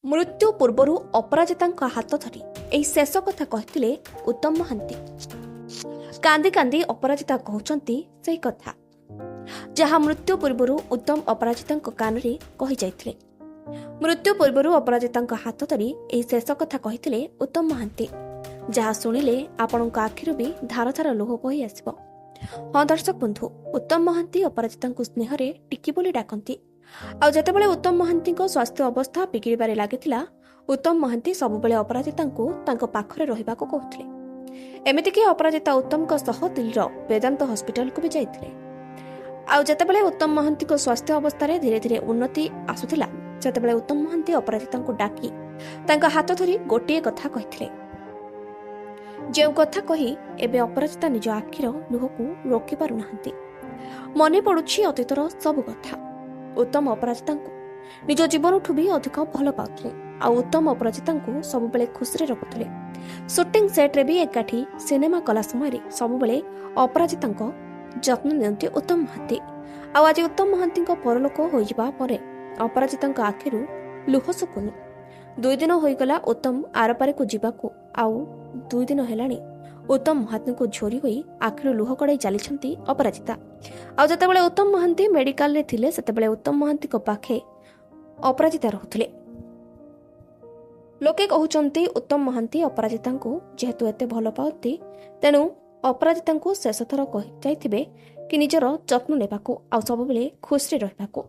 ମୃତ୍ୟୁ ପୂର୍ବରୁ ଅପରାଜିତାଙ୍କ ହାତ ଧରି ଏହି ଶେଷ କଥା କହିଥିଲେ ଉତ୍ତମ ମହାନ୍ତି। କାନ୍ଦି କାନ୍ଦି ଅପରାଜିତା କହୁଛନ୍ତି ସେହି କଥା, ଯାହା ମୃତ୍ୟୁ ପୂର୍ବରୁ ଉତ୍ତମ ଅପରାଜିତାଙ୍କ କାନରେ କହିଯାଇଥିଲେ। ମୃତ୍ୟୁ ପୂର୍ବରୁ ଅପରାଜିତାଙ୍କ ହାତ ଧରି ଏହି ଶେଷ କଥା କହିଥିଲେ ଉତ୍ତମ ମହାନ୍ତି, ଯାହା ଶୁଣିଲେ ଆପଣଙ୍କ ଆଖିରୁ ବି ଧାର ଧାର ଲୁହ ବୋହି ଆସିବ। ହଁ ଦର୍ଶକ ବନ୍ଧୁ, ଉତ୍ତମ ମହାନ୍ତି ଅପରାଜିତାଙ୍କୁ ସ୍ନେହରେ ଟିକି ବୋଲି ଡାକନ୍ତି। ଆଉ ଯେତେବେଳେ ଉତ୍ତମ ମହାନ୍ତିଙ୍କ ସ୍ୱାସ୍ଥ୍ୟ ଅବସ୍ଥା ବିଗିଡ଼ିବାରେ ଲାଗିଥିଲା, ଉତ୍ତମ ମହାନ୍ତି ସବୁବେଳେ ଅପରାଜିତାଙ୍କୁ ତାଙ୍କ ପାଖରେ ରହିବାକୁ କହୁଥିଲେ। ଏମିତିକି ଅପରାଜିତା ଉତ୍ତମଙ୍କ ସହ ଦିଲ୍ଲୀର ବେଦାନ୍ତ ହସ୍ପିଟାଲକୁ ବି ଯାଇଥିଲେ। ଆଉ ଯେତେବେଳେ ଉତ୍ତମ ମହାନ୍ତିଙ୍କ ସ୍ୱାସ୍ଥ୍ୟ ଅବସ୍ଥାରେ ଧୀରେ ଧୀରେ ଉନ୍ନତି ଆସୁଥିଲା, ସେତେବେଳେ ଉତ୍ତମ ମହାନ୍ତି ଅପରାଜିତାଙ୍କୁ ଡାକି ତାଙ୍କ ହାତ ଧରି ଗୋଟିଏ କଥା କହିଥିଲେ, ଯେଉଁ କଥା କହି ଏବେ ଅପରାଜିତା ନିଜ ଆଖିର ଲୁହକୁ ରୋକି ପାରୁନାହାନ୍ତି। ମନେ ପଡୁଛି ଅତୀତର ସବୁ କଥା। ଉତ୍ତମ ଅପରାଜିତାଙ୍କୁ ନିଜ ଜୀବନଠୁ ବି ଅଧିକ ଭଲ ପାଉଥିଲେ, ଆଉ ଉତ୍ତମ ଅପରାଜିତାଙ୍କୁ ସବୁବେଳେ ଖୁସିରେ ରଖୁଥିଲେ। ସୁଟିଂ ସେଟ୍ରେ ବି ଏକାଠି ସିନେମା କଲା ସମୟରେ ସବୁବେଳେ ଅପରାଜିତାଙ୍କ ଯତ୍ନ ନିଅନ୍ତି ଉତ୍ତମ ମହାନ୍ତି। ଆଉ ଆଜି ଉତ୍ତମ ମହାନ୍ତିଙ୍କ ପରଲୋକ ହୋଇଯିବା ପରେ ଅପରାଜିତାଙ୍କ ଆଖିରୁ ଲୁହ ଶୁକୁନି। 2 ଦିନ ହୋଇଗଲା ଉତ୍ତମ ଆରପାରିକୁ ଯିବାକୁ, ଆଉ 2 ଦିନ ହେଲାଣି ଉତ୍ତମ ମହାନ୍ତିଙ୍କୁ ଝୋରି ହୋଇ ଆଖିରୁ ଲୁହ ଗଡ଼ାଇ ଚାଲିଛନ୍ତି ଅପରାଜିତା। ଆଉ ଯେତେବେଳେ ଉତ୍ତମ ମହାନ୍ତି ମେଡିକାଲରେ ଥିଲେ, ସେତେବେଳେ ଉତ୍ତମ ମହାନ୍ତିଙ୍କ ପାଖେ ଅପରାଜିତା ରହୁଥିଲେ। ଲୋକେ କହୁଛନ୍ତି ଉତ୍ତମ ମହାନ୍ତି ଅପରାଜିତାଙ୍କୁ ଯେହେତୁ ଏତେ ଭଲ ପାଆନ୍ତି, ତେଣୁ ଅପରାଜିତାଙ୍କୁ ଶେଷଥର କହିଯାଇଥିବେ କି ନିଜର ଯତ୍ନ ନେବାକୁ ଆଉ ସବୁବେଳେ ଖୁସିରେ ରହିବାକୁ।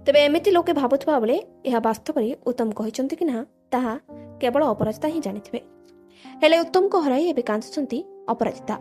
ତେବେ ଏମିତି ଲୋକେ ଭାବୁଥିବା ବେଳେ ଏହା ବାସ୍ତବରେ ଉତ୍ତମ କହିଛନ୍ତି କି ନା, ତାହା କେବଳ ଅପରାଜିତା ହିଁ ଜାଣିଥିବେ। ହେଲେ ଉତ୍ତମଙ୍କୁ ହରାଇ ଏବେ କାନ୍ଦୁଛନ୍ତି ଅପରାଜିତା।